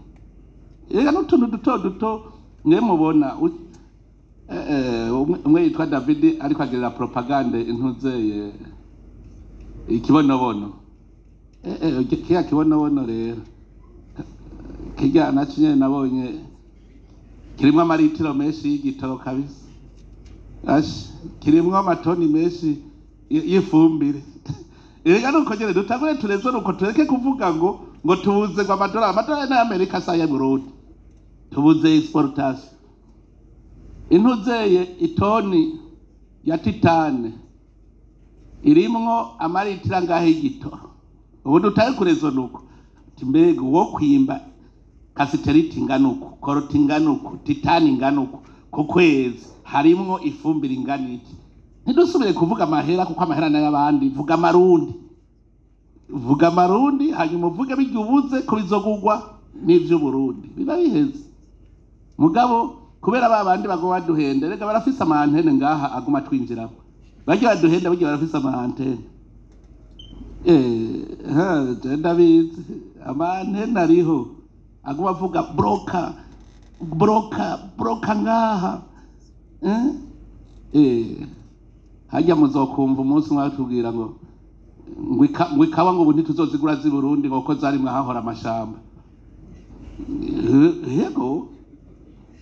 Ega n'utuntu duto duto mwe mubona umwe yitwa David ariko agirira propagande intuzeye ikibonobono. Kiya kibonobono rero kirya naco nyene nabonye kirimwo amaritiro menshi y'igitoro kabisa. Ash, kirimwo amatoni menshi y'ifumbire. Erega nuko nyene dutangure tureze, nuko tureke kuvuga ngo tubuze ngo amadolari. Amadolari n'Amerika, si aya Burundi. Tubuze exportation. Intuzeye itoni ya titane irimwo amaritiro angahe y'igitoro? Ubu dutaye kurezo, nuko uti mbega uwo kwimba cassitérite ingana uku, coltan ingana uku, titane ingana uku ku kwezi, harimwo ifumbire ingana iki? Ntidusubire kuvuga amahera, kuko amahera n'ay'abandi. Vuga amarundi, vuga amarundi, hanyuma uvuge bijya ubuze ko bizogugwa n'ivy'Uburundi, biba biheze. Mugabo kubera ba bandi baguma baduhenda, rega barafise ama antennes ngaha aguma twinjiramo, bajya baduhenda, bajya barafise ama antennes. Ha, je ndabizi, ama antennes ariho aguma avuga bloqua, bloqua, bloqua ngaha, eh? Hajya muzokumva umunsi umwe batubwira ngo ikawa ngo ubu ntituzozigura z'i Burundi, ngo kuko zarimwe hahora amashamba. Yego,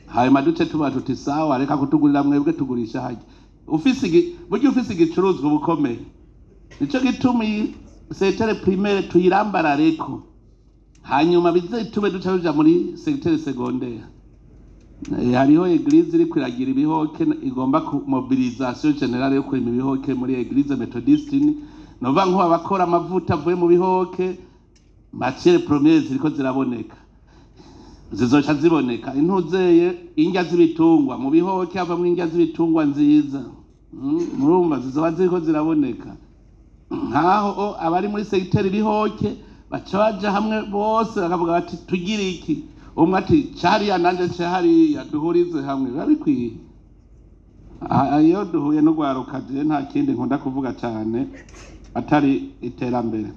hanyuma duce tuba tuti sawa, reka kutugurira mwebwe, tugurisha hajya. Ufise burya ufise igicuruzwa ubukomeye. Nico gituma iyi secteur primaire tuyirambarareko, hanyuma bize tube duca tuja muri secteur secondaire. Hariho église iriko iragira ibihoke, igomba ku mobilisation générale yo kurima ibihoke muri église méthodiste. Nova nko abakora amavuta avuye mu bihoke, matière première ziriko ziraboneka, zizoca ziboneka. Intuzeye indya z'ibitungwa, mu bihoke havamwo indya z'ibitungwa nziza. Murumva zizoba ziriko ziraboneka. Nkaho abari muri secteur ibihoke baca baja hamwe bose, bakavuga bati tugire iki? Umwe ati cariya, nanje ce hariya, duhurize hamwe, biba bikwiye. Iyo duhuye n'urwaruka, je nta kindi nkunda kuvuga cane atari iterambere.